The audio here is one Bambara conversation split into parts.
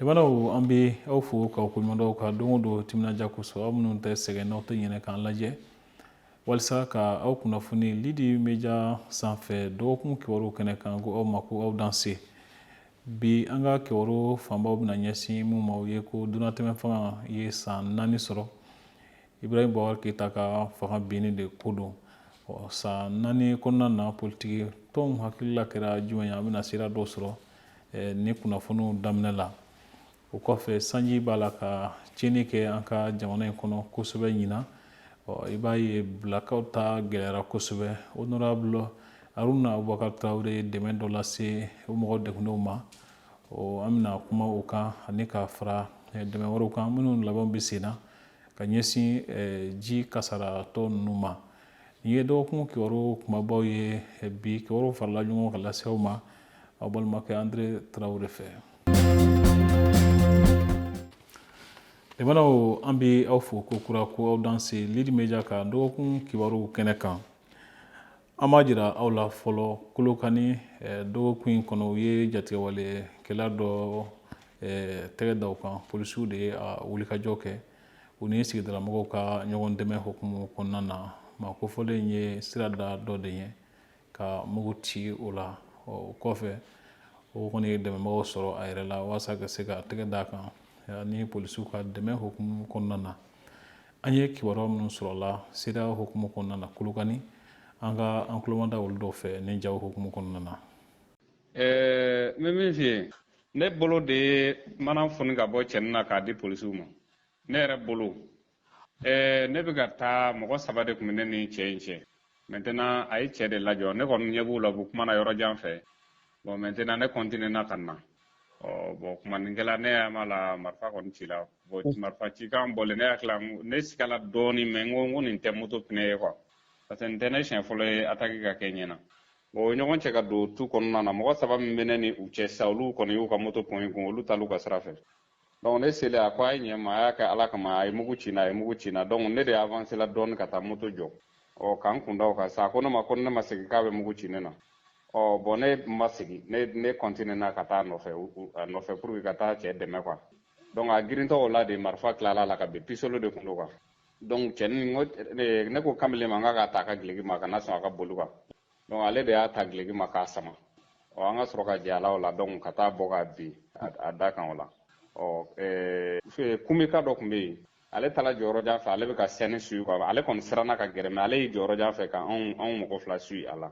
Limanaw, an bɛ aw fo k'aw koɲuman ka don o don timinandiya kosɔn. Aw minnu tɛ sɛgɛn, n'aw tɛ ɲinɛ k'an lajɛ walisa ka aw kunnafoni Lidi Media sanfɛ dɔgɔkun kibaru kɛnɛ kan, ko aw ma ko aw danse. Bi, an ka kibaru fanbaw bɛna ɲɛsin mun ma, o ye ko dunatɛmɛ fanga ye san 4 sɔrɔ. Ibrahim Boubacar Keita ka fanga binni de ko don. San 4 kɔnɔna na, politiki tɔnw hakilila kɛra jumɛn ye? An bɛna sira dɔw sɔrɔ ni kunnafoniw daminɛ la. O kɔfɛ, sanji b'a la ka tiɲɛni kɛ an ka jamana in kɔnɔ kosɛbɛ ɲinan. I b'a ye bilakaw ta gɛlɛyara kosɛbɛ. Honorable Haruna Abubakar Tarawele ye dɛmɛ dɔ lase o mɔgɔ degunnenw ma. An bɛna kuma o kan ani ka fara dɛmɛ wɛrɛw kan minnu labanw bɛ sen na ka ɲɛsin ji kasaratɔ ninnu ma. Nin ye dɔgɔkun kibaru kumabaw ye. Bi kibaru farala ɲɔgɔn ka lase aw ma aw balimakɛ Andre Tarawele fɛ. Limanaw, an bɛ aw fo ko kura ko aw danse Lidi Media ka dɔgɔkun kibaru kɛnɛ kan. An b'a jira aw la fɔlɔ, Kolokani, dɔgɔkun in kɔnɔ, u ye jatigɛwalekɛla dɔ tɛgɛ da o kan. Polisiw de ye a wulikajɔ kɛ u ni sigidalamɔgɔw ka ɲɔgɔn dɛmɛ hukumu kɔnɔna na. Maa kofɔlen ye sira da dɔ de ɲɛ ka mugu ci o la. O kɔfɛ, o kɔni ye dɛmɛbagaw sɔrɔ a yɛrɛ la walasa ka se ka tɛgɛ d'a kan ni polisiw ka dɛmɛ hukumu kɔnɔna na. An ye kibaruya minnu sɔrɔ la sira hukumu kɔnɔna na Kolokani, an ka an tulomada olu dɔw fɛ ni jaw hukumu kɔnɔna na. N bɛ min f'i ye, ne bolo de ye mana foni ka bɔ cɛnin na k'a di polisiw ma. Ne yɛrɛ bolo, ne bɛ ka taa, mɔgɔ saba de tun bɛ ne ni cɛ in cɛ. Maintenant, a ye cɛ de lajɔ. Ne kɔni ɲɛ b'u la, u bɛ kuma na yɔrɔ jan fɛ. Bon, maintenant, ne continue na ka na. Ɔ bon, kumanikɛla, ne y'a ma la, marifa kɔni ci la. Bon, marifa cikan bɔlen, ne hakili la, ne sigala dɔɔni, mais n ko nin tɛ moto pneu ye quoi, parce que nin tɛ ne siɲɛ fɔlɔ ye attaque ka kɛ ɲɛna. Bon, o ɲɔgɔn cɛ ka don tu kɔnɔna na, mɔgɔ saba min bɛ ne ni u cɛ sisan, olu kɔni y'u ka moto pɔn kun, olu taal'u ka sira fɛ. Donc ne selen, a ko a ye ɲɛ ma, a y'a kɛ Ala kama, a ye mugu ci na, a ye mugu ci na. Donc ne de avancé la dɔɔni ka taa moto jɔ, ɔ k'an kun da o kan sa. A ko ne ma ko ne ma segin, k'a bɛ mugu ci ne na. Ɔ bon, ne ma segin, ne continue na ka taa a nɔfɛ, a nɔfɛ pour que ka taa cɛ dɛmɛ quoi. Donc a girintɔ o la de, marifa tilala la ka bin, pistolet de kun don quoi. Donc cɛnin ko ne ko kamalen ma n k'a ka ta a ka gileki ma, kana sɔn a ka boli quoi. Donc ale de y'a ta gileki ma k'a sama. Ɔ an ka sɔrɔ ka jɛ a la o la. Donc ka taa bɔ ka bin a da kan o la. Ɔ kumika dɔ tun bɛ yen, ale taara jɔyɔrɔ jan fɛ, ale bɛ ka scène suit quoi. Ale kɔni siranna ka gɛrɛ, mais ale y'i jɔyɔrɔ jan fɛ ka anw mɔgɔ fila suit a la.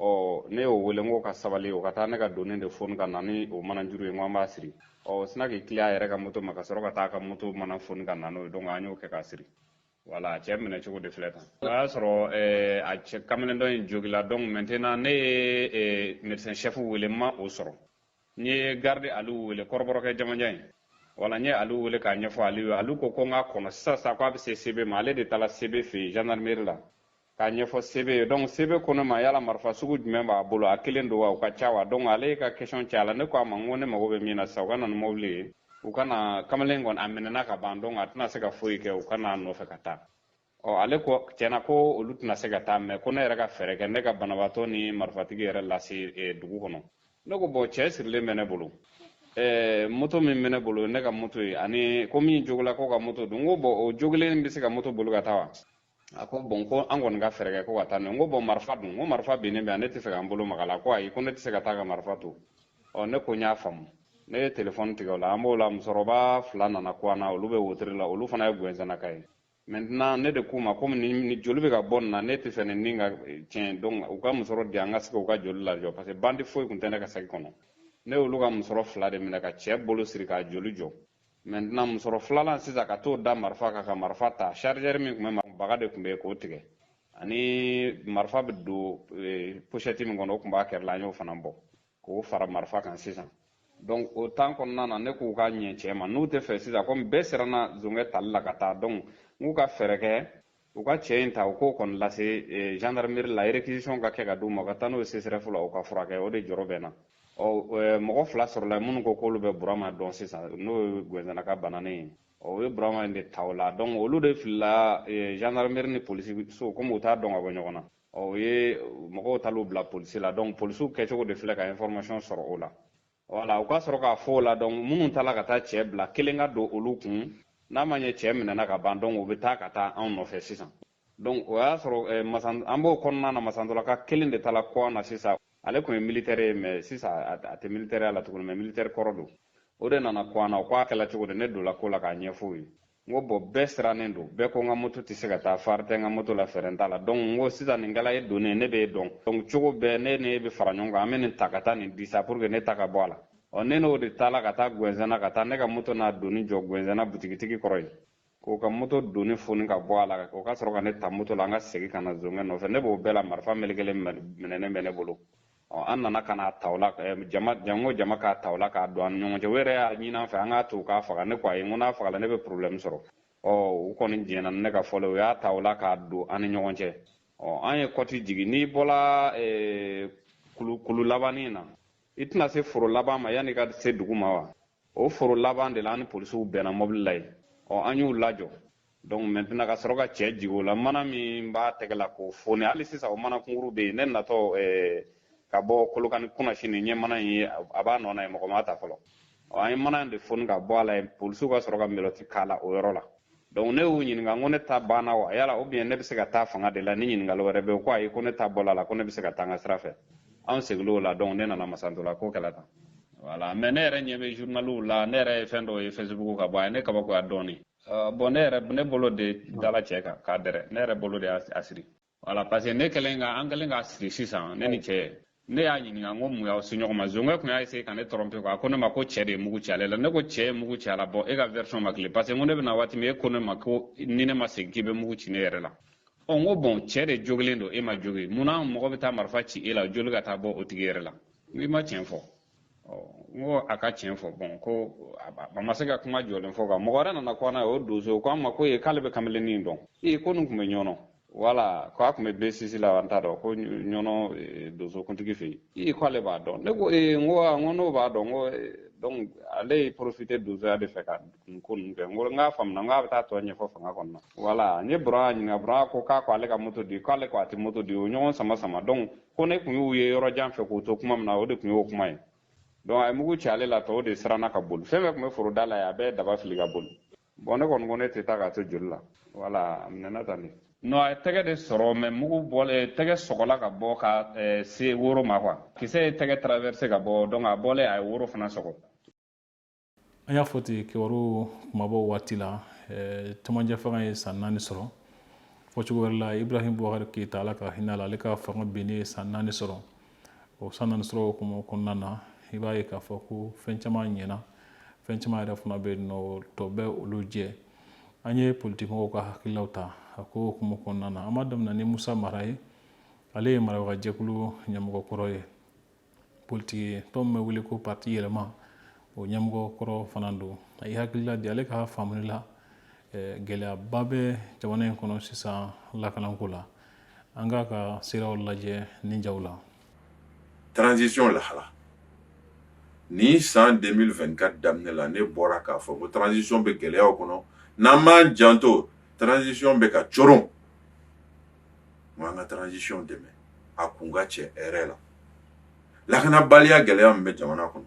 Ɔ ne y'o wele, n ko ka sabali, o ka taa ne ka doni de foni ka na ni o manajuru ye, n ko an b'a siri. Ɔ o sina k'i tilen a yɛrɛ ka moto ma ka sɔrɔ ka taa a ka moto mana foni ka na n'o ye. Donc an y'o kɛ k'a siri. Voilà, cɛ minɛ cogo de filɛ tan. O y'a sɔrɔ a cɛ kamalen dɔ in jogila. Donc maintenant, ne ye médecin chef wele, n ma o sɔrɔ. N ye garde Aliou wele, kɔrɔbɔrɔkɛ jamanjan in. Wala n ye Aliou wele k'a ɲɛfɔ Aliou ye. Aliou ko n k'a kɔnɔ sisan sisan, k'a bɛ se CB ma. Ale de taara CB fɛ yen gendarmerie la k'a ɲɛfɔ CB ye. Donc CB ko ne ma yala marifa sugu jumɛn b'a bolo, a kelen don wa, u ka ca wa? Donc ale ka question caya la. Ne ko a ma, n ko ne mago bɛ min na sisan, u ka na ni mobili ye, u ka na kamalen kɔni, a minɛna ka ban, donc a tɛna se ka foyi kɛ, u ka n'a nɔfɛ ka taa. Ɔ ale ko tiɲɛna ko olu tɛna se ka taa, mais ko ne yɛrɛ ka fɛɛrɛ kɛ ne ka banabaatɔ ni marifatigi yɛrɛ lase dugu kɔnɔ. Ne ko bon, cɛ sirilen bɛ ne bolo, moto min bɛ ne bolo, ne ka moto ye, ani ko min jogola ko ka moto don. N ko bon, o jogilen bɛ se ka moto boli ka taa wa? A ko bon, ko an kɔni ka fɛɛrɛ kɛ ko ka taa n'o ye. N ko bon, marifa dun? N ko marifa binnen bɛ yan, ne tɛ fɛ k'an bolo maga la. Ko ayi, ko ne tɛ se ka taa ka marifa to. Ɔ ne ko n y'a faamu. Ne ye telefɔni tigɛ o la. An b'o la, musokɔrɔba fila nana ko an na, olu bɛ wotiri la, olu fana ye Gɛnzɛnnaka ye. Maintenant, ne de k'u ma komi ni joli bɛ ka bɔ nin na, ne tɛ fɛ nin ka tiɲɛ. Donc u ka musɔrɔ di, an ka se k'u ka joli lajɔ, parce que bande foyi tun tɛ ne ka saki kɔnɔ. Ne y'olu ka musɔrɔ fila de minɛ ka cɛ bolo siri k'a joli jɔ. Maintenant, musɔrɔ filanan sisan, ka t'o da marifa kan ka marifa ta. Chargeur min tun bɛ, baga de tun bɛ yen k'o tigɛ, ani marifa bɛ don pochette min kɔnɔ, o tun b'a kɛrɛ la, an y'o fana bɔ k'o fara marifa kan sisan. Donc o temps kɔnɔna na, ne k'u ka ɲɛ cɛ ma, n'u tɛ fɛ sisan, komi bɛɛ siranna zonkɛ tali la ka taa, donc n k'u ka fɛɛrɛ kɛ, u ka cɛ in ta, u k'o kɔni lase gendarmerie la, réquisition ka kɛ ka d'u ma, ka taa n'o ye CSRéf la, u ka furakɛ. O de jɔrɔ bɛ n na. Ɔ mɔgɔ fila sɔrɔla minnu ko k'olu bɛ Burama dɔn sisan, n'o ye Gɛnzɛnna ka bananen ye. Ɔ o ye Burama in de ta o la. Donc olu de filila gendarmerie ni polisi so, komi u t'a dɔn ka bɔ ɲɔgɔn na. Ɔ o ye mɔgɔw tal'u bila polisi la. Donc polisiw kɛcogo de filɛ ka information sɔrɔ o la. Voilà, u ka sɔrɔ k'a fɔ o la. Donc minnu taala ka taa cɛ bila, kelen ka don olu kun. N'a ma ɲɛ cɛ minɛna ka ban, donc u bɛ taa ka taa anw nɔfɛ sisan. Donc o y'a sɔrɔ an b'o kɔnɔna na, Masantolaka kelen de taala kɔ na sisan. Ale tun ye militaire ye, mais sisan a tɛ militaire la tuguni, mais militaire kɔrɔ don. O de nana kɔ na. O ko a kɛla cogo di? Ne donna ko la k'a ɲɛfɔ u ye. N ko bon, bɛɛ sirannen don, bɛɛ ko n ka moto tɛ se ka taa, phare tɛ n ka moto la, frein t'a la. Donc n ko sisan nin kɛla e donnen, ne b'e dɔn, donc cogo bɛɛ ne ni e bɛ fara ɲɔgɔn kan, an bɛ nin ta ka taa nin di sa pour que ne ta ka bɔ a la. Ɔ, ne n'o de taala ka taa Guwɛnzɛna, ka taa ne ka moto n'a doni jɔ Guwɛnzɛna butigitigi kɔrɔ yen, k'o ka moto doni foni ka bɔ a la, o ka sɔrɔ ka ne ta moto la, an ka segin ka na zonkɛ nɔfɛ. Ne b'o bɛɛ la, marifa melekelen minɛnen bɛ ne bolo. Ɔ, an nana ka n'a ta o la, jama jango jama k'a ta o la k'a don an ni ɲɔgɔn cɛ. U yɛrɛ y'a ɲini an fɛ an k'a to u k'a faga. Ne ko ayi, n ko n'a fagala ne bɛ problème sɔrɔ. Ɔ, u kɔni jɛnna ni ne ka fɔlen, u y'a ta o la k'a don an ni ɲɔgɔn cɛ. Ɔ, an ye kɔti jigin. N'i bɔla kulu labannin na, i tɛna se foro laban ma yanni i ka se dugu ma wa? O foro laban de la, an ni polisiw bɛnna mɔbili la yen. Ɔ, an y'u lajɔ. Donc maintenant ka sɔrɔ ka cɛ jigin o la, mana min b'a tɛgɛ la k'o foni, hali sisan o mana kunkuru bɛ yen. Ne natɔ ka bɔ Kolokani kunasini, n ye mana in ye, a b'a nɔ na yen, mɔgɔ m'a ta fɔlɔ. Ɔ, an ye mana in de foni ka bɔ a la yen, polisiw ka sɔrɔ ka menottes k'a la o yɔrɔ la. Donc ne y'u ɲininka, n ko ne ta banna wa, yala ou bien ne bɛ se ka taa fanga de la ni ɲininkali wɛrɛ bɛ yen? Ko ayi, ko ne ta bɔla la, ko ne bɛ se ka taa n ka sira fɛ. Anw seginna o la. Donc ne nana Masantola, ko kɛla tan. Voilà, mais ne yɛrɛ ɲɛ bɛ journaliw la, ne yɛrɛ ye fɛn dɔw ye Facebook ka bɔ, a ye ne kabakoya dɔɔnin. Bon, ne yɛrɛ ne bolo de dala cɛ kan k'a dɛrɛ, ne yɛrɛ bolo de y'a siri. Voilà, parce que ne kɛlen ka an kɛlen k'a siri sisan, ne ni cɛ, ne y'a ɲininka, n ko mun y'aw se ɲɔgɔn ma? Zonkɛ tun y'a essayer ka ne tromper quoi. A ko ne ma ko cɛ de ye mugu ci ale la. Ne ko cɛ ye mugu ci a la? Bon, e ka version ma tile, parce que n ko ne bɛna waati min, e ko ne ma ko ni ne ma segin k'i bɛ mugu ci ne yɛrɛ la. Ɔ, n ko bon, cɛ de jogilen don, e ma jogi, munna mɔgɔ bɛ taa marifa ci e la, joli ka taa bɔ o tigi yɛrɛ la? N ko i ma tiɲɛ fɔ. Ɔ, n ko a ka tiɲɛ fɔ. Bon, ko a ma se ka kuma jɔlen fɔ quoi. Mɔgɔ wɛrɛ nana ko an na, o donso ko an ma ko ye k'ale bɛ kamelennin in dɔn. Ee, ko nin tun bɛ Ɲɔnɔ. Voilà, ko a tun bɛ B6 la, an t'a dɔn, ko Ɲɔnɔ donsokuntigi fɛ yen. Ee, ko ale b'a dɔn. Ne ko ee, n ko n ko n'o b'a dɔn, n ko donc ale ye profiter donsoya de fɛ ka nin ko ninnu kɛ. N ko n k'a faamuna, n k'a bɛ taa tɔ ɲɛfɔ fanga kɔnɔ na. Voilà, n ye Burama ɲininka, Burama ko k'a ko ale ka moto di, k'ale ko a tɛ moto di, o ɲɔgɔn sama sama. Donc ko ne tun y'u ye yɔrɔ jan fɛ k'u to kuma min na, o de tun y'o kuma ye. Donc a ye mugu ci ale la, tɔw de siranna ka boli. Fɛn fɛn tun bɛ foro da la yen, a bɛɛ ye daba fili ka boli. Bon, ne kɔni ko ne tɛ taa k'a to joli la. Voilà, a minɛna tan de. Non, a ye tɛgɛ de sɔrɔ, mais mugu bɔlen, tɛgɛ sɔgɔla ka bɔ ka se woro ma quoi. Kisɛ ye tɛgɛ traverser ka bɔ, donc a bɔlen, a ye woro fana sɔgɔ. An y'a fɔ ten kibaru kumabaw waati la, cɛmancɛ fanga ye san 4 sɔrɔ. Fɔcogo wɛrɛ la, Ibrahim Boubacar Keita, Ala ka hinɛ la, ale ka fanga binnen ye san 4 sɔrɔ. O san 4 sɔrɔ hukumu kɔnɔna na, i b'a ye k'a fɔ ko fɛn caman ɲɛna, fɛn caman yɛrɛ fana bɛ yen nɔ, tɔ bɛ olu jɛ. An ye politikimɔgɔw ka hakililaw ta a ko hukumu kɔnɔna na. An b'a daminɛ ni Musa Mara ye. Ale ye marabagajɛkulu ɲɛmɔgɔ kɔrɔ ye, politiki tɔn min bɛ wele ko Parti Yɛlɛma, o ɲɛmɔgɔ kɔrɔ fana don. A ye hakilila di. Ale ka faamuli la, gɛlɛyaba bɛ jamana in kɔnɔ sisan lakanako la. An k'a ka siraw lajɛ ni jaw la. Transition lahala ni san 2024 daminɛ la, ne bɔra k'a fɔ ko transition bɛ gɛlɛyaw kɔnɔ. N'an m'an janto, transition bɛ ka coron. An ka transition dɛmɛ a kun ka cɛ hɛrɛ la. Lakanabaliya gɛlɛya min bɛ jamana kɔnɔ,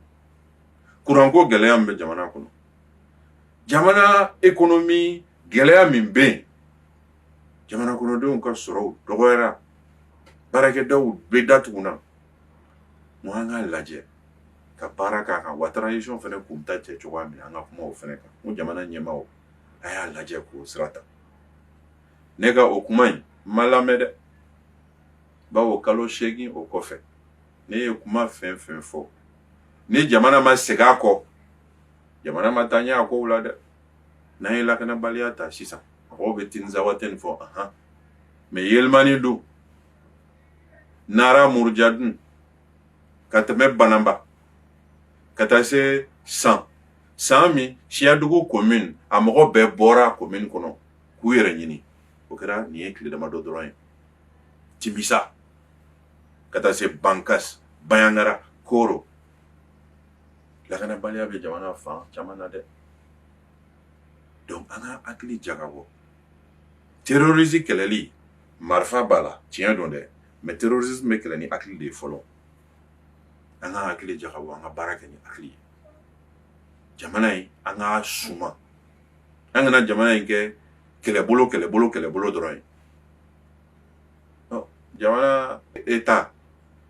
kuranko gɛlɛya min bɛ jamana kɔnɔ, jamana économie gɛlɛya min bɛ yen, jamana kɔnɔdenw ka sɔrɔw dɔgɔyara, baarakɛdaw bɛ datugunna. Mun an k'a lajɛ ka baara k'a kan wa transition fana kun ta cɛ cogoya min na, an ka kuma o fana kan. Ko jamana ɲɛmaaw, a y'a lajɛ k'o sira ta. Ne ka o kuma in ma lamɛn dɛ, bawo kalo 8 o kɔfɛ, ne ye kuma fɛn fɛn fɔ, ni jamana ma segin a kɔ, jamana ma taa ɲɛ a kow la dɛ. N'an ye lakanabaliya ta sisan, mɔgɔw bɛ Tinzawatɛni fɔ, ahan, mais Yelimani dun, Nara Muruja dun, ka tɛmɛ Banamba ka taa se san san min Siyadugu commune, a mɔgɔ bɛɛ bɔra commune kɔnɔ k'u yɛrɛ ɲini. O kɛra nin ye tile damadɔ dɔrɔn ye. Timisa ka taa se Bankas, Bayangara, Koro, lakanabaliya bɛ jamana fan caman na dɛ. Donc an ka hakili jagabɔ. Terrorisme kɛlɛli, marifa b'a la, tiɲɛ don dɛ, mais terrorisme bɛ kɛlɛ ni hakili de ye fɔlɔ. An ka hakili jagabɔ, an ka baara kɛ ni hakili ye. Jamana in, an k'a suma, an kana jamana in kɛ kɛlɛbolo, kɛlɛbolo, kɛlɛbolo dɔrɔn ye. Jamana État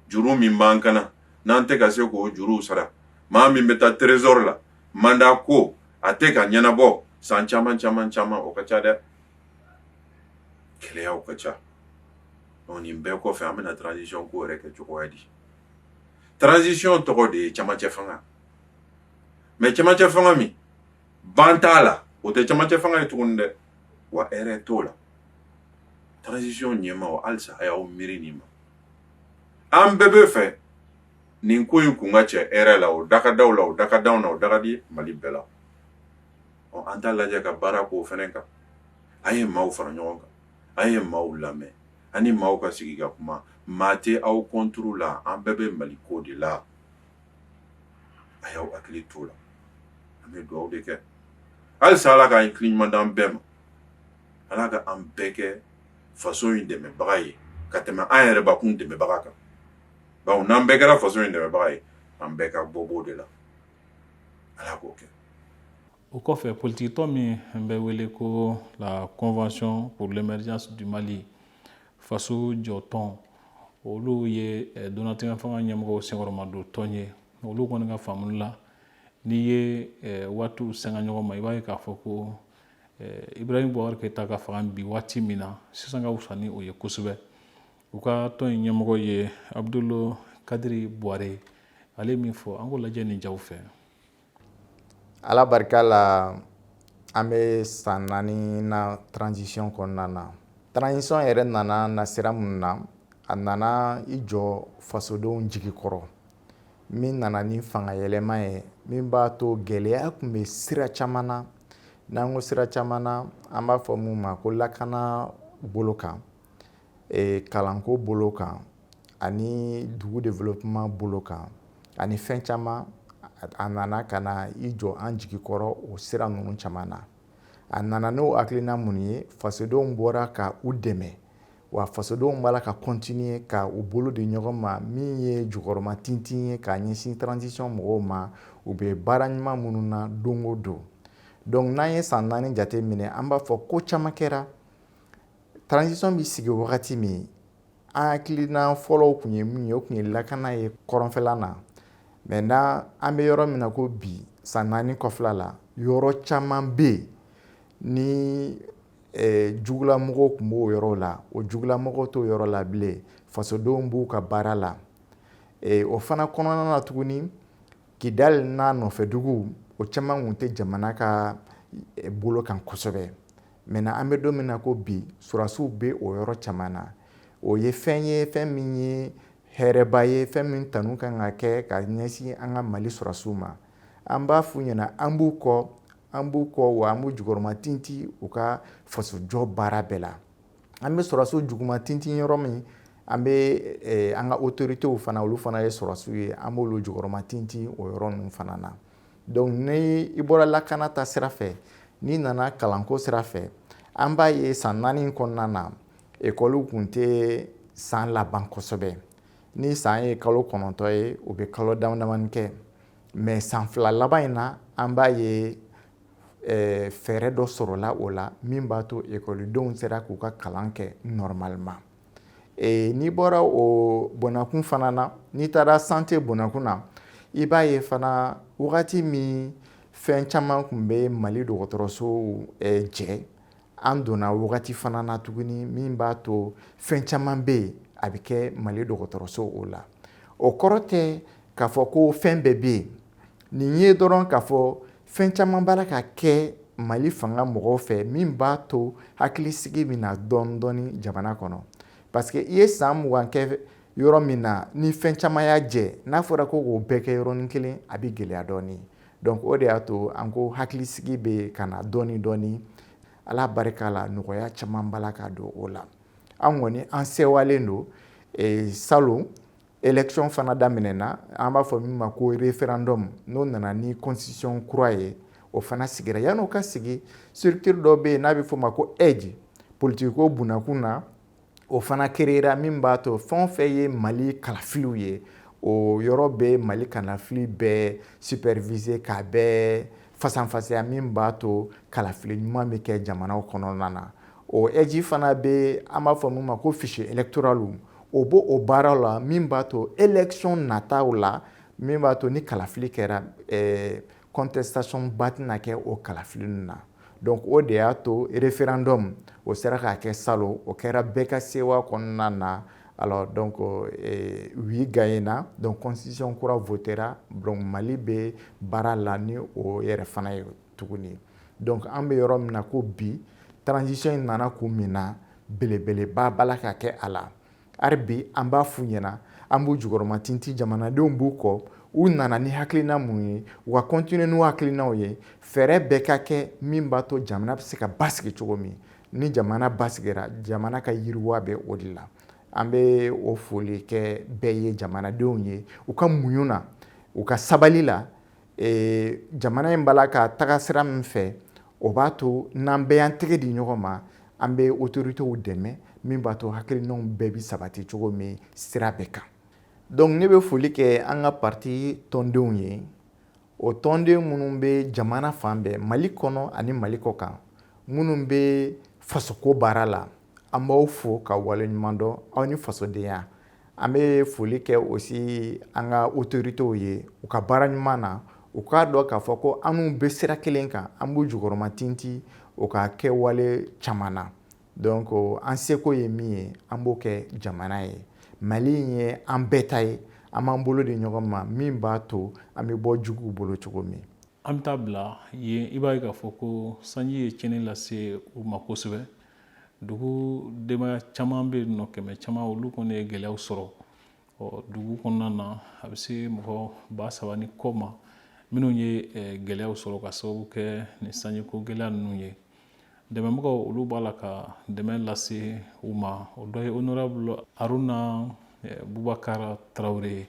juru min b'an kana, n'an tɛ ka se k'o juruw sara, maa min bɛ taa trésor la, mandat ko a tɛ ka ɲɛnabɔ san caman caman caman, o ka ca dɛ. Gɛlɛyaw ka ca. Nin bɛɛ kɔfɛ, an bɛna transition ko yɛrɛ kɛ cogoya di? Transition tɔgɔ de ye camancɛ fanga, mais camancɛ fanga min ban t'a la, o tɛ camancɛ fanga ye tuguni dɛ, wa hɛrɛ t'o la. Transition ɲɛmaaw, halisa a y'aw miiri nin ma. An bɛɛ bɛ fɛ nin ko in kun ka cɛ hɛrɛ la, o da ka daw la, o da ka d'anw na, o da ka di Mali bɛɛ la. Ɔ, an t'a lajɛ ka baara k'o fɛnɛ kan. A ye maaw fara ɲɔgɔn kan, a ye maaw lamɛn, ani maaw ka sigi ka kuma. Maa tɛ aw contre la, an bɛɛ bɛ Mali ko de la. A y'aw hakili t'o la. An bɛ dugawu de kɛ halisa, Ala ka hakili ɲuman d'an bɛɛ ma, Ala ka an bɛɛ kɛ faso in dɛmɛbaga ye ka tɛmɛ an yɛrɛ bakun dɛmɛbaga kan, bawo n'an bɛɛ kɛra faso in dɛmɛbaga ye, an bɛɛ ka bɔ b'o de la. Ala k'o kɛ. O kɔfɛ, politikitɔn min bɛ wele ko la Convention pour l'émergence du Mali, faso jɔtɔn, olu ye donatɛmɛ fanga ɲɛmɔgɔw senkɔrɔmadon tɔn ye. Olu kɔni ka faamuli la, n'i ye waatiw sɛnga ɲɔgɔn ma, i b'a ye k'a fɔ ko Ibrahim Boubacar Keita ka fanga bi waati min na sisan ka wusa ni o ye kosɛbɛ. U ka tɔn in ɲɛmɔgɔ ye Abdul Kadiri Buware. Ale min fɔ, an k'o lajɛ nin jaw fɛ. Ala barika la, an bɛ san 4 na transition kɔnɔna na. Transition yɛrɛ nana na sira mun na? A nana i jɔ fasodenw jigi kɔrɔ, min nana ni fanga yɛlɛma ye, min b'a to gɛlɛya tun bɛ sira caman na. N'an ko sira caman na, an b'a fɔ mun ma ko lakana bolo kan, kalanko bolo kan, ani dugu développement bolo kan, ani fɛn caman. A nana ka na i jɔ an jigi kɔrɔ o sira ninnu caman na. A nana n'o hakilina mun ye? Fasodenw bɔra ka u dɛmɛ, wa fasodenw b'a la ka continuer ka u bolo di ɲɔgɔn ma, min ye jukɔrɔma tintin ye k'a ɲɛsin transition mɔgɔw ma, u bɛ baara ɲuman minnu na don o don. Donc n'an ye san 4 jate minɛ, an b'a fɔ ko caman kɛra. Transition bɛ sigi wagati min, an hakilina fɔlɔw tun ye min ye, o tun ye lakana ye kɔrɔnfɛla na. Maintenant, an bɛ yɔrɔ min na ko bi, san 4 kɔfɛla la, yɔrɔ caman bɛ yen ni jugulamɔgɔw tun b'o yɔrɔ la, o jugulamɔgɔw t'o yɔrɔ la bilen. Fasodenw b'u ka baara la. O fana kɔnɔna na tuguni, Kidali n'a nɔfɛduguw, o caman tun tɛ jamana ka bolo kan kosɛbɛ. Maintenant, an bɛ don min na ko bi, sɔrɔdasiw bɛ o yɔrɔ caman na. O ye fɛn ye, fɛn min ye hɛrɛba ye, fɛn min tanu kan ka kɛ ka ɲɛsin an ka Mali sɔrɔdasiw ma. An b'a f'u ɲɛna, an b'u kɔ, an b'u kɔ, wa an b'u jukɔrɔma tintin u ka fasojɔ baara bɛɛ la. An bɛ sɔrɔdasiw jukɔrɔma tintin yɔrɔ min, an bɛ an ka autorités fana, olu fana ye sɔrɔdasiw ye, an b'olu jukɔrɔma tintin o yɔrɔ ninnu fana na. Donc ni i bɔra lakana ta sira fɛ, n'i nana kalanko sira fɛ, an b'a ye san 4 kɔnɔna na, ekɔliw tun tɛ san laban kosɛbɛ. Ni san ye kalo 9 ye, u bɛ kalo dama damani kɛ. Mais san 2 laban in na, an b'a ye fɛɛrɛ dɔ sɔrɔla o la min b'a to ekɔlidenw sera k'u ka kalan kɛ normalement. N'i bɔra o bɔnnakun fana na, n'i taara santé bɔnnakun na, i b'a ye fana wagati min fɛn caman tun bɛ Mali dɔgɔtɔrɔsow jɛ, an donna wagati fana na tuguni min b'a to fɛn caman bɛ yen, a bɛ kɛ Mali dɔgɔtɔrɔso o la. O kɔrɔ tɛ k'a fɔ ko fɛn bɛɛ bɛ yen. Nin ye dɔrɔn k'a fɔ fɛn caman b'a la ka kɛ Mali fanga mɔgɔw fɛ min b'a to hakilisigi bɛ na dɔɔni dɔɔni jamana kɔnɔ, parce que i ye san 20 kɛ yɔrɔ min na, ni fɛn caman y'a jɛ, n'a fɔra ko k'o bɛɛ kɛ yɔrɔnin kelen, a bɛ gɛlɛya dɔɔni. Donc o de y'a to an ko hakilisigi bɛ ka na dɔɔni dɔɔni. Ala barika la, nɔgɔya caman b'a la ka don o la. An kɔni, an sewalen don. Salon, élection fana daminɛna, an b'a fɔ min ma ko référendum, n'o nana ni constitution kura ye, o fana sigira. Yan'o ka sigi, structure dɔ bɛ yen n'a bɛ f'o ma ko AIGE, politique ko bunakun na, o fana créera, min b'a to fɛn o fɛn ye Mali kalafiliw ye, O yɔrɔ bɛ Mali kalafili bɛɛ superviser, k'a bɛɛ fasanfasiya, min b'a to kalafili ɲuman bɛ kɛ jamanaw kɔnɔna na. O AIGE fana bɛ, an b'a fɔ min ma ko fichier électoral, o b'o o baara la, min b'a to élection nataw la, min b'a to ni kalafili kɛra, contestation ba tɛna kɛ o kalafili ninnu na. Donc o de y'a to référendum o sera k'a kɛ salon, o kɛra bɛɛ ka sewa kɔnɔna na. Alors donc oui gagnera, donc constitution kura votera. Donc Mali bɛ baara la ni o yɛrɛ fana ye tuguni. Donc an bɛ yɔrɔ min na ko bi, transition in nana kun min na, belebeleba b'a la ka kɛ a la. Hali bi an b'a f'u ɲɛna, an b'u jukɔrɔma tintin, jamanadenw b'u kɔ. U nana ni hakilina mun ye, u ka continuer n'u hakilinaw ye. Fɛɛrɛ bɛɛ ka kɛ min b'a to jamana bɛ se ka basigi cogo min. Ni jamana basigira, jamana ka yiriwa bɛ o de la. An bɛ o foli kɛ bɛɛ ye, jamanadenw ye, u ka muɲu na, u ka sabali la. Jamana in b'a la ka taga sira min fɛ, o b'a to n'an bɛɛ y'an tɛgɛ di ɲɔgɔn ma, an bɛ autorités dɛmɛ, min b'a to hakilinaw bɛɛ bɛ sabati cogo min sira bɛɛ kan. Donc ne bɛ foli kɛ an ka parti tɔndenw ye, o tɔnden minnu bɛ jamana fan bɛɛ, Mali kɔnɔ ani Mali kɔ kan, minnu bɛ fasoko baara la. An b'aw fo ka waleɲuman dɔn aw ni fasodenya. An bɛ foli kɛ aussi an ka autorités ye u ka baara ɲuman na. U k'a dɔn k'a fɔ ko an n'u bɛ sira kelen kan, an b'u jukɔrɔma tintin u ka kɛwale caman na. Donc an seko ye min ye, an b'o kɛ jamana ye. Mali in ye an bɛɛ ta ye, an b'an bolo di ɲɔgɔn ma, min b'a to an bɛ bɔ juguw bolo cogo min. An bɛ taa bila yen. I b'a ye k'a fɔ ko sanji ye tiɲɛni lase u ma kosɛbɛ. Dugu denbaya caman bɛ yen nɔ, 100 caman, olu kɔni ye gɛlɛyaw sɔrɔ. Ɔ, dugu kɔnɔna na, a bɛ se mɔgɔ 3000 ni kɔ ma minnu ye gɛlɛyaw sɔrɔ ka sababu kɛ nin sanjiko gɛlɛya ninnu ye. Dɛmɛbagaw, olu b'a la ka dɛmɛ lase u ma. O dɔ ye honorable Haruna Bubakar Tarawele ye.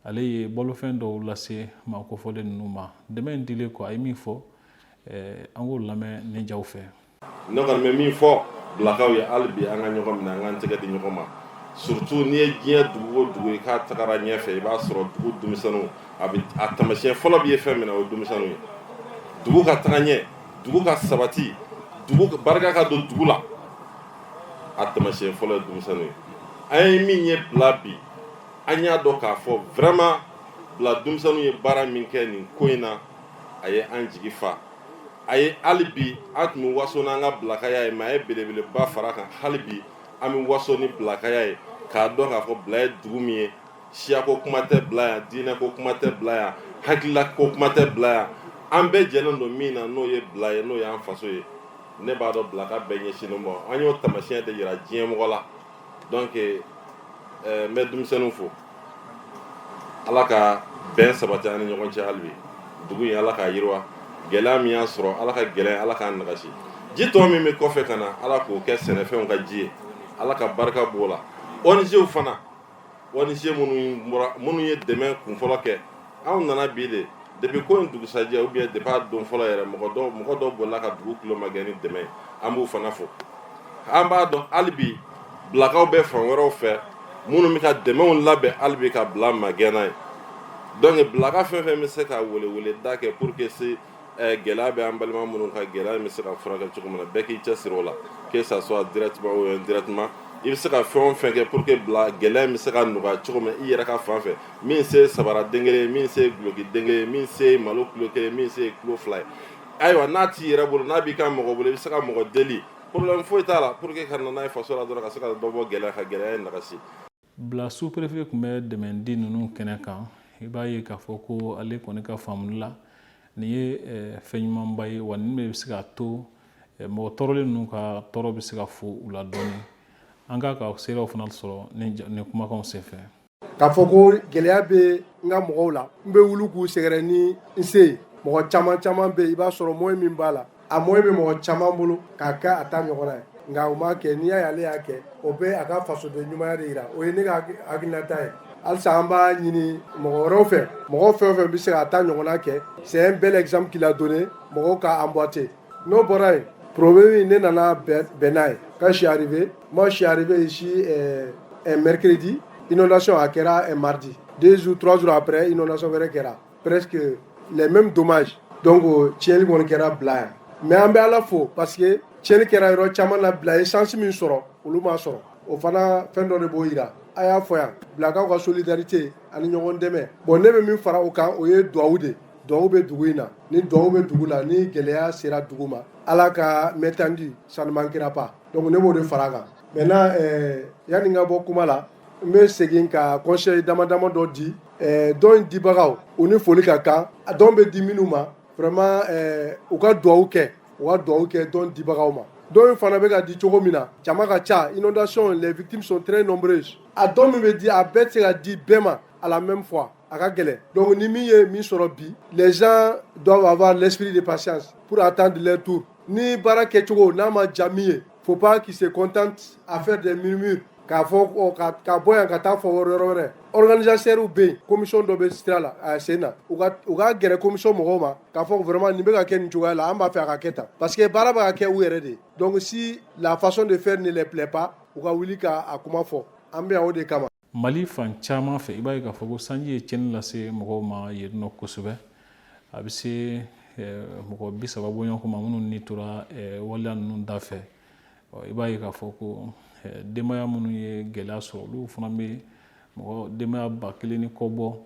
Ale ye balofɛn dɔw lase maa kofɔlen ninnu ma. Dɛmɛ in dilen kɔ, a ye min fɔ, an k'o lamɛn ni jaw fɛ. Ne kɔni bɛ min fɔ Bilakaw ye hali bi, an ka ɲɔgɔn minɛ, an k'an tɛgɛ di ɲɔgɔn ma. Surtout n'i ye diɲɛ dugu o dugu ye k'a tagara ɲɛfɛ, i b'a sɔrɔ dugu denmisɛnninw, a bɛ a taamasiyɛn fɔlɔ bɛ ye fɛn min na, o ye denmisɛnninw ye. Dugu ka taga ɲɛ, dugu ka sabati, dugu barika ka don dugu la, a taamasiyɛn fɔlɔ ye denmisɛnninw ye. An ye min ye Bila bi, an y'a dɔn k'a fɔ vraiment Bila denmisɛnninw ye baara min kɛ nin ko in na, a ye an jigi fa. A ye hali bi, an tun bɛ waso n'an ka Bilakaya ye, mais a ye belebeleba fara kan. Hali bi an bɛ waso ni Bilakaya ye, k'a dɔn k'a fɔ Bila ye dugu min ye, siyako kuma tɛ Bila yan, diinɛko kuma tɛ Bila yan, hakililako kuma tɛ Bila yan. An bɛɛ jɛlen don min na, n'o ye Bila ye, n'o y'an faso ye. Ne b'a dɔn Bilaka bɛɛ ɲɛsinnen bɔ, an y'o taamasiyɛn de yira diɲɛ mɔgɔ la. Donc n bɛ denmisɛnninw fo. Ala ka bɛn sabati an ni ɲɔgɔn cɛ. Hali bi dugu in, Ala k'a yiriwa. Gɛlɛya min y'a sɔrɔ, Ala ka gɛlɛya, Ala k'a nagasi. Ji tɔ min bɛ kɔfɛ ka na, Ala k'o kɛ sɛnɛfɛnw ka ji ye, Ala ka barika b'o la. ONG fana, ONG minnu bɔra, minnu ye dɛmɛ kunfɔlɔ kɛ, anw nana bi de. Depuis ko in dugusajɛ ou bien depuis a don fɔlɔ yɛrɛ, mɔgɔ dɔw bolila ka dugu tulo magɛn ni dɛmɛ ye. An b'u fana fo. An b'a dɔn hali bi Bilakaw bɛ fan wɛrɛw fɛ minnu bɛ ka dɛmɛw labɛn hali bi ka bila magɛnna ye. Donc Bilaka fɛn fɛn bɛ se ka welewele da kɛ pour que se gɛlɛya bɛ an balima minnu ka gɛlɛya in bɛ se ka furakɛ cogo min na, bɛɛ k'i cɛsiri o la, que ça soit directement ou indirectement. I bɛ se ka fɛn o fɛn kɛ pour que bila gɛlɛya in bɛ se ka nɔgɔya cogo min, i yɛrɛ ka fan fɛ, min se sabara den kelen, min se guloki den kelen, min se malo kilo kelen, min se kilo 2 ye, ayiwa, n'a t'i yɛrɛ bolo, n'a b'i ka mɔgɔ bolo, i bɛ se ka mɔgɔ deli, problème foyi t'a la, pour que ka na n'a ye faso la dɔrɔn, ka se ka dɔ bɔ gɛlɛya ka gɛlɛya in nagasi. Bila sous-préfet tun bɛ dɛmɛ di ninnu kɛnɛ kan. I b'a ye k'a fɔ ko ale kɔni ka faamuli la, nin ye fɛn ɲumanba ye wa. Nin bɛ se k'a to mɔgɔ tɔɔrɔlen ninnu ka tɔɔrɔ bɛ se ka fo u la dɔɔnin. An k'a ka seerew fana sɔrɔ nin kumakanw senfɛ. K'a fɔ ko gɛlɛya bɛ n ka mɔgɔw la, n bɛ wuli k'u sɛgɛrɛ ni n se ye. Mɔgɔ caman caman bɛ yen, i b'a sɔrɔ moyen min b'a la, a moyen bɛ mɔgɔ caman bolo k'a kɛ a ta ɲɔgɔnna ye, nka u m'a kɛ. N'i y'a ye ale y'a kɛ, o bɛ a ka fasoden ɲumanya de yira. O ye ne ka hakilinata ye. Halisa an b'a ɲini mɔgɔ wɛrɛw fɛ, mɔgɔ fɛn o fɛn bɛ se k'a ta ɲɔgɔnna kɛ. C'est un bel exemple qu'il a donné, mɔgɔw ka emboîter. N'o bɔra yen, problème ne nana bɛn n'a ye. Quand je suis arrivé, moi je suis arrivé ici un mercredi, inondation a kɛra un mardi. 2 jours, 3 jours après, inondation wɛrɛ kɛra, presque les mêmes dommages. Donc tiɲɛli kɔni kɛra Bila yan, mais an bɛ Ala fo parce que tiɲɛli kɛra yɔrɔ caman na. Bila ye chance min sɔrɔ, olu m'a sɔrɔ. O fana fɛn dɔ de b'o yira. A y'a fɔ yan, Bilakaw ka solidarité ani ɲɔgɔn dɛmɛ. Bon, ne bɛ min fara o kan, o ye duwawu de. Duwawu bɛ dugu in na. Ni duwawu bɛ dugu la, ni gɛlɛya sera dugu ma, Ala ka main tendue, ça ne manquera pas. Donc ne b'o de fara a kan. Maintenant, yanni n ka bɔ kuma la, n bɛ segin ka conseil dama dama dɔ di. Don in dibagaw, u ni foli ka kan. A don bɛ di minnu ma, vraiment, u ka duwawu kɛ, u ka duwawu kɛ don dibagaw ma. Don in fana bɛ ka di cogo min na, jama ka ca, inondation, les victimes sont très nombreuses. A don min bɛ di, a bɛɛ tɛ se ka di bɛɛ ma à la même fois, a ka gɛlɛn. Donc ni min ye min sɔrɔ bi, les gens doivent avoir l'esprit de patience pour attendre leur tour. Ni baara kɛcogo n'a ma diya min ye, faut pas qu'il se contente à faire des murmures, k'a fɔ ka bɔ yan ka taa fɔ yɔrɔ wɛrɛ. Organisateurs bɛ yen, commission dɔ bɛ sira la a sen na, u ka gɛrɛ commission mɔgɔw ma k'a fɔ vraiment nin bɛ ka kɛ nin cogoya la, an b'a fɛ a ka kɛ tan, parce que baara bɛ ka kɛ u yɛrɛ de ye. Donc si la façon de faire ne les plaît pas, u ka wuli k'a kuma fɔ. An bɛ yan o de kama. Mali fan caman fɛ, i b'a ye k'a fɔ ko sanji ye tiɲɛni lase mɔgɔw ma yen nɔ kosɛbɛ. A bɛ se mɔgɔ 30 bɔɲɔgɔnko ma minnu ni tora waleya ninnu da fɛ. I b'a ye k'a fɔ ko denbaya minnu ye gɛlɛya sɔrɔ, olu fana bɛ mɔgɔ denbaya 1000 ni kɔ bɔ.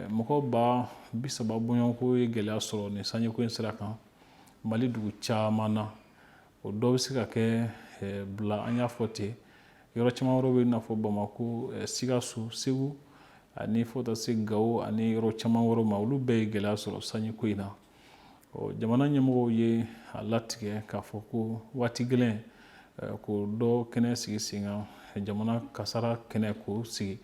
Mɔgɔ 30 000 bɔɲɔgɔnko ye gɛlɛya sɔrɔ nin sanjiko in sira kan Mali dugu caman na. O dɔ bɛ se ka kɛ Bila, an y'a fɔ ten, yɔrɔ caman wɛrɛw bɛ i n'a fɔ Bamako, Sikaso, Segu, ani fo ka se Gawo ani yɔrɔ caman wɛrɛw ma. Olu bɛɛ ye gɛlɛya sɔrɔ sanjiko in na. Jamana ɲɛmɔgɔw ye a latigɛ k'a fɔ ko waati gɛlɛn k'o dɔ kɛnɛ sigi sen kan, jamana kasara kɛnɛ k'o sigi,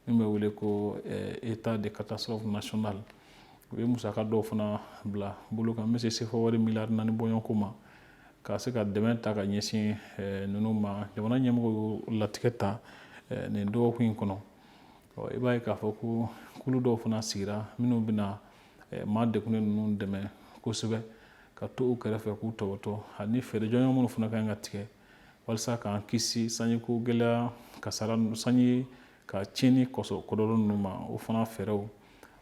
min bɛ wele ko état de catastrophe nationale. U ye musaka dɔw fana bila bolo kan min bɛ se sefa wari miliyari 4 bɔɲɔgɔnko ma, ka se ka dɛmɛ ta ka ɲɛsin ninnu ma. Jamana ɲɛmɔgɔw y'o latigɛ ta nin dɔgɔkun in kɔnɔ. I b'a ye k'a fɔ ko kulu dɔw fana sigira minnu bɛna maa degunnen ninnu dɛmɛ kosɛbɛ, ka to u kɛrɛfɛ k'u tɔbɔtɔ, ani fɛɛrɛ jɔnjɔn minnu fana kan ka tigɛ walasa k'an kisi sanjiko gɛlɛya kasara, sanji ka tiɲɛni kɔsɔ kɔlɔlɔ ninnu ma. O fana fɛɛrɛw,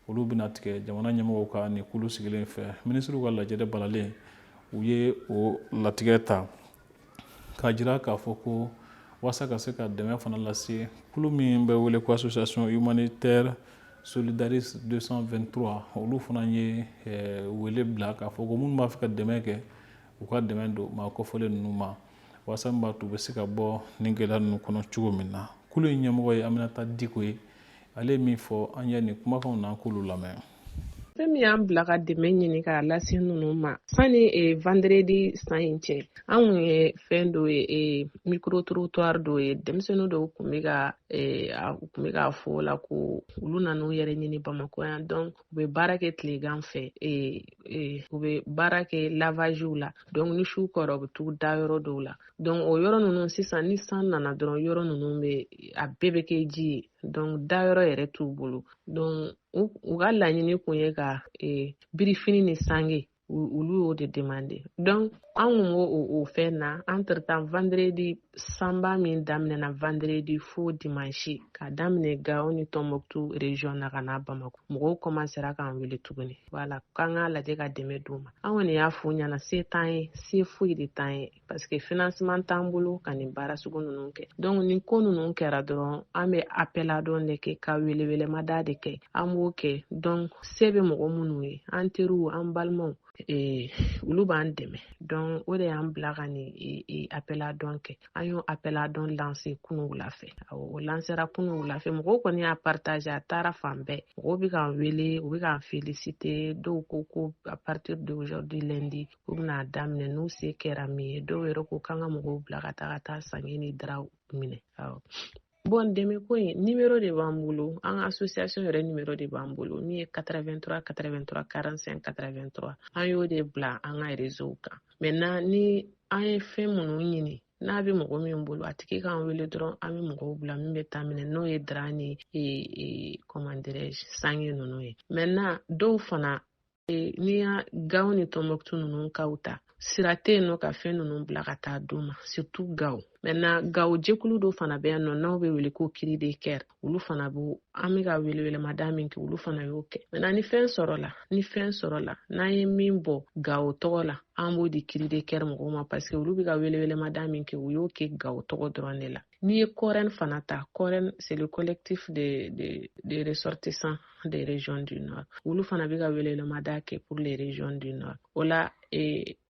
olu bɛna tigɛ jamana ɲɛmɔgɔw ka nin kulu sigilen fɛ. Minisiriw ka lajɛrɛ balalen, u ye o latigɛ ta k'a jira k'a fɔ ko walasa ka se ka dɛmɛ fana lase kulu min bɛ wele ko Association humanitaire solidariste 223, olu fana ye wele bila k'a fɔ ko minnu b'a fɛ ka dɛmɛ kɛ, u ka dɛmɛ don maa kɔfɔlen ninnu ma, walasa min b'a to u bɛ se ka bɔ nin gɛlɛya ninnu kɔnɔ cogo min na. Kulu in ɲɛmɔgɔ ye Aminata Diko ye. Ale ye min fɔ an ye nin kumakanw na, k'olu lamɛn. Fɛn min y'an bila ka dɛmɛ ɲini k'a lase ninnu ma, sani vendredi san in cɛ, an kun ye fɛn dɔ ye, micro trottoir dɔ ye. Denmisɛnnin dɔw kun bɛ ka u kun bɛ k'a fɔ la ko olu nan'u yɛrɛ ɲini Bamakɔ yan. Donc u bɛ baara kɛ tilegan fɛ, u bɛ baara kɛ lavagew la. Donc ni su kɔrɔ, u bɛ t'u da yɔrɔ dɔw la. Donc o yɔrɔ ninnu sisan, ni san nana dɔrɔn, yɔrɔ ninnu bɛ a bɛɛ bɛ kɛ ji ye. Donc dayɔrɔ yɛrɛ t'u bolo. Donc u ka laɲini kun ye ka birifini ni sange, olu y'o de demande. Donc an kun b'o o fɛn na. Entre temps, vendredi, sanba min daminɛna vendredi fo dimanche, ka daminɛ Gawo ni Tɔnbɔkutu région na ka na Bamako, mɔgɔw commencera k'an wele tuguni, wala k'an k'a lajɛ ka dɛmɛ d'u ma. An kɔni y'a f'u ɲɛna, se t'an ye, se foyi de t'an ye, parce que financement t'an bolo ka nin baara sugu ninnu kɛ. Donc ni ko ninnu kɛra dɔrɔn, an bɛ appel à don de kɛ, ka welewelemada de kɛ, an b'o kɛ. Donc se bɛ mɔgɔ minnu ye, an teriw, an balimaw, olu b'an dɛmɛ. Donc o de y'an bila ka nin appel à don kɛ. An y'o appel à don lancer kunu wula fɛ. O lancera kunu wula fɛ, mɔgɔw kɔni y'a partager, a taara fan bɛɛ. Mɔgɔw bɛ k'an wele, u bɛ k'an féliciter. Dɔw ko ko à partir d'aujourd'hui lundi, u bɛna daminɛ n'u se kɛra min ye. Dɔw yɛrɛ ko k'an ka mɔgɔw bila ka taa ka taa sange ni drap minɛ. Awɔ, bon, dɛmɛ ko in numéro de b'an bolo, an ka association yɛrɛ numéro de b'an bolo, min ye 83 83 45 83. An y'o de bila an ka réseau kan. Maintenant, ni an ye fɛn minnu ɲini, n'a bɛ mɔgɔ min bolo, a tigi k'an wele dɔrɔn, an bɛ mɔgɔw bila min bɛ taa minɛ, n'o ye drap ni comment dirais-je, sange ninnu ye. Maintenant, dɔw fana, n'i y'a Gawo ni Tɔnbɔkutu ninnu kaw ta. Sira tɛ yen nɔ ka fɛn ninnu bila ka taa d'u ma, surtout Gawo. Maintenant, Gawo jɛkulu dɔ fana bɛ yan nɔ n'aw bɛ wele ko Cri de Cœur. Olu fana b'o, an bɛ ka welewelemada min kɛ, olu fana y'o kɛ. Maintenant, ni fɛn sɔrɔla, n'an ye min bɔ Gawo tɔgɔ la, an b'o di Cri de Cœur mɔgɔw ma, parce que olu bɛ ka welewelemada min kɛ, u y'o kɛ Gawo tɔgɔ dɔrɔn de la. N'i ye COREN fana ta, COREN, c'est le collectif de ressortissants des régions du Nord. Olu fana bɛ ka welewelemada kɛ pour les régions du Nord. O la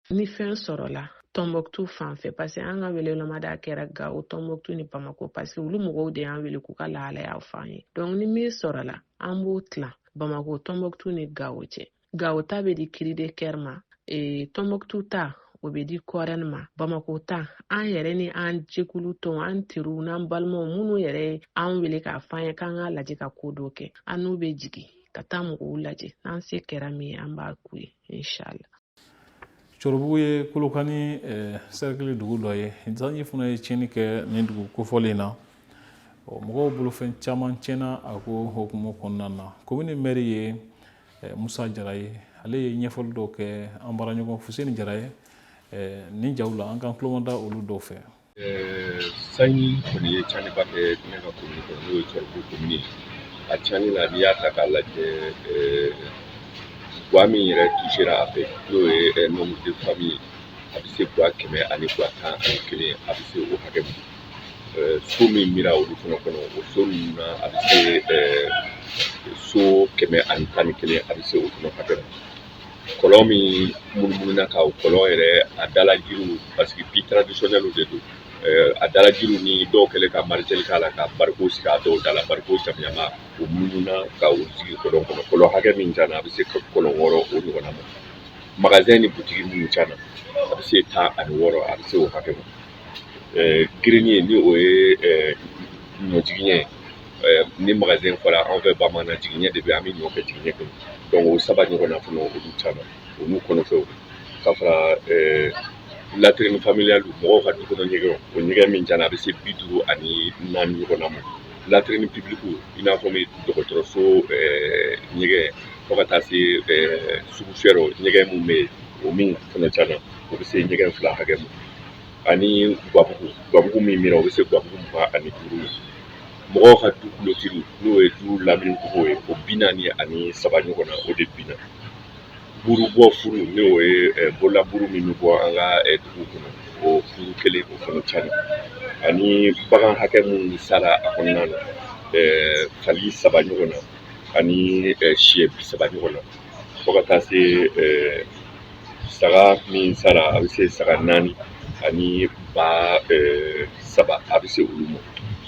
ni fɛn sɔrɔla Tɔnbɔkutu fan fɛ, parce que an ka welewelemada kɛra Gawo, Tɔnbɔkutu ni Bamako, parce que olu mɔgɔw de y'an wele k'u ka lahalaya fɔ an ye. Donc ni min sɔrɔla, an b'o tilan Bamako, Tɔnbɔkutu ni Gawo cɛ. Gawo ta bɛ di Cri de Cœur ma, Tɔnbɔkutu ta, o bɛ di COREN ma. Bamako ta, an yɛrɛ ni an jɛkulu tɔn, an teriw n'an balimaw minnu yɛrɛ an wele k'a fɔ an ye k'an k'a lajɛ ka ko dɔ kɛ, an n'u bɛ jigin ka taa mɔgɔw lajɛ. N'an se kɛra min ye, an b'a k'u ye, inshallah. Cɔribugu ye Kolokani cercle dugu dɔ ye. Sanji fana ye tiɲɛni kɛ nin dugu kofɔlen na. Mɔgɔw bolofɛn caman tiɲɛna a ko hukumu kɔnɔna na. Komini maire ye Musa Jara ye. Ale ye ɲɛfɔli dɔw kɛ an baaraɲɔgɔn Fuseni Jara ye nin jaw la. An k'an tulomada olu dɔw fɛ. Sanji kɔni ye tiɲɛniba kɛ ne ka komini kɔnɔ, n'o ye Cɔribugu komini ye. A tiɲɛni na, n'i y'a ta k'a lajɛ, guwa min yɛrɛ touchera a fɛ, n'o ye nombre de famille, a bɛ se guwa 111, a bɛ se o hakɛ ma. So min mira olu fana kɔnɔ, o so ninnu na, a bɛ se so 111, a bɛ se o fana hakɛ ma. Kɔlɔn min munumununa ka o kɔlɔn yɛrɛ a dala jiriw, parce que puits traditionnel de don, a dala jiriw ni dɔw kɛlen ka maritɛli k'a la ka bariko sigi a dɔw da la, bariko jamuyama, o munumuna ka o sigi kɔlɔn kɔnɔ. Kɔlɔn hakɛ min cana, a bɛ se kɔlɔn 6 o ɲɔgɔnna ma. Magasin ni butigi minnu cana, a bɛ se 16, a bɛ se o hakɛ ma. Grenier, ni o ye ɲɔ jigiɲɛ, ni magasin fɔra an fɛ bamanan, jigiɲɛ de bɛ, an bɛ ɲɔ kɛ jigiɲɛ kɔnɔ. Donc o saba ɲɔgɔnna fana, olu cana, olu kɔnɔfɛnw ka fara latrine familiale, mɔgɔw ka du kɔnɔ ɲɛgɛn, o ɲɛgɛn min cana, a bɛ se 54 ɲɔgɔnna ma. Latrine publique, i n'a fɔ dɔgɔtɔrɔso ɲɛgɛn, fo ka taa se sugu fiyɛ ɲɛgɛn mun bɛ yen, o min fana cana, o bɛ se ɲɛgɛn 2 hakɛ ma. Ani guwabugu, guwabugu min mira, o bɛ se guwabugu 25 ma. Mɔgɔw ka du clôture, n'o ye du lamini kogo ye, o 43 ɲɔgɔn na, o de binna. Burubɔ furu, n'o ye bololaburu min bɛ bɔ an ka dugu kɔnɔ, o furu kelen, o fana cana. Ani bagan hakɛ minnu sara a kɔnɔna na, fali 3 ɲɔgɔn na ani sɛ 30 ɲɔgɔn na, fo ka taa se saga min sara, a bɛ se saga 4 ani ba 3, a bɛ se olu ma.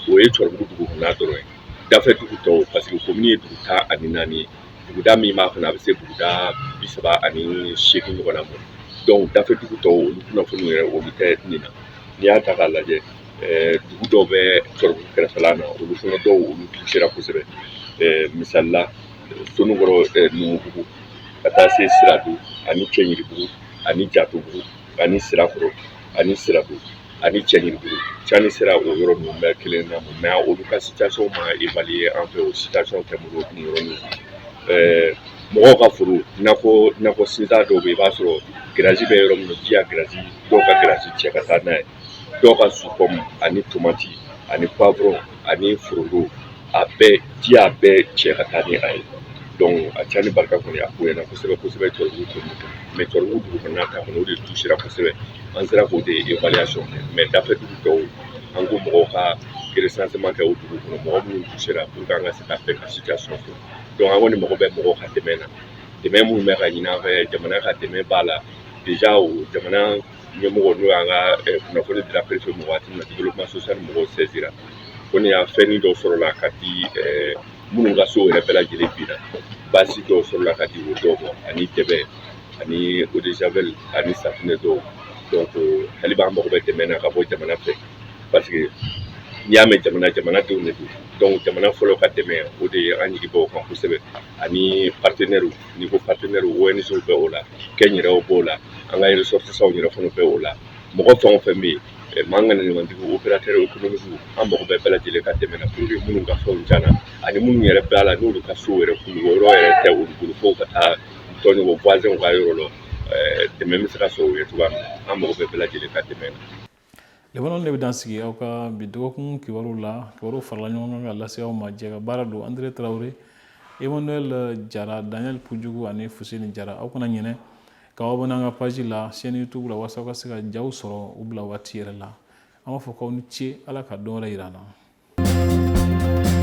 O ye Cɔribugu dugu kɔnɔna dɔrɔn ye. Dafɛ dugu tɔw, parce que komini ye dugu 14 ye, buguda min b'a kɔnɔ, a bɛ se buguda 38 ɲɔgɔnna ma. Donc dafɛ dugu tɔw, olu kunnafoniw yɛrɛ, olu tɛ nin na. N'i y'a ta k'a lajɛ, dugu dɔw bɛ Cɔribugu kɛrɛfɛla na, olu fana dɔw, olu touchera kosɛbɛ. Misali la, Sonukɔrɔ, Numubugu, ka taa se Siradu ani Cɛɲiribugu ani Jatobugu ani Sirakɔrɔ ani Siradu ani Cɛɲiribugu. Cani sera o yɔrɔ ninnu bɛɛ kelen na, mais olu ka situation ma évaluer an fɛ, o situation tɛ n bolo nin yɔrɔnin. Mɔgɔw ka foro, nakɔ sinsan dɔw bɛ yen, i b'a sɔrɔ garage bɛ yɔrɔ min na, ji y'a garage, dɔw ka garage cɛ ka taa n'a ye. Dɔw ka supɔmu ani tomati ani poivron ani foronto, a bɛɛ, ji y'a bɛɛ cɛ ka taa ni a ye. Donc a cani barika kɔni, a bonyana kosɛbɛ kosɛbɛ Cɔribugu commune kɔnɔ. Mais Cɔribugu dugu kɔnɔna ta kɔni, o de touchera kosɛbɛ, an sera k'o de évaluation kɛ. Mais dafɛ dugu tɔw, an ko mɔgɔw ka recensement kɛ o dugu kɔnɔ, mɔgɔ minnu touchera, pour que an ka se ka bɛɛ ka situation sɔrɔ. Donc an kɔni mago bɛ mɔgɔw ka dɛmɛ na, dɛmɛ minnu bɛ ka ɲini an fɛ. Jamana ka dɛmɛ b'a la déjà. O jamana ɲɛmɔgɔ, n'o y'an ka kunnafoni dira préfet ma waati min na, développement social mɔgɔw saisira ko ne y'a fɛnnin dɔw sɔrɔla ka di minnu ka so yɛrɛ bɛɛ lajɛlen binna, basi dɔw sɔrɔla ka di o dɔw ma, ani dɛbɛ ani eau de javel ani safunɛ dɔw. Donc hali b'an mago bɛ dɛmɛ na ka bɔ jamana fɛ, parce que n'i y'a mɛn jamana, jamanadenw de don. Donc jamana fɔlɔ ka dɛmɛ, o de ye an jigi bɔ o kan kosɛbɛ. Ani partenaires, n'i ko partenaires, ONG bɛ o la, kɛnyɛrɛyew b'o la, an ka ressortissants yɛrɛ fana bɛ o la. Mɔgɔ fɛn o fɛn bɛ yen, maa ŋaniyaɲumantigiw, opérateur économique, an mago bɛ bɛɛ lajɛlen ka dɛmɛ na, pour que minnu ka fɛnw tiɲɛna ani minnu yɛrɛ b'a la, n'olu ka so yɛrɛ kun yɔrɔ yɛrɛ tɛ olu bolo, fo ka taa tɔɲɔgɔn voisin ka yɔrɔ la. Dɛmɛ bɛ se ka sɔrɔ u ye cogoya min na, an mago bɛ bɛɛ lajɛlen ka dɛmɛ na. Limanaw, ne bɛ dan sigi aw ka bi dɔgɔkun kibaru la. Kibaru farala ɲɔgɔn kan ka lase aw ma. Jɛ ka baara don André Traoré, Emmanuel Jara, Daniel Pujugu ani Fuseni Jara. Aw kana ɲinɛ k'aw abonné an ka page la, chaîne YouTube la, walasa aw ka se ka jaw sɔrɔ u bila waati yɛrɛ la. An b'a fɔ k'aw ni ce, Ala ka don wɛrɛ yira an na.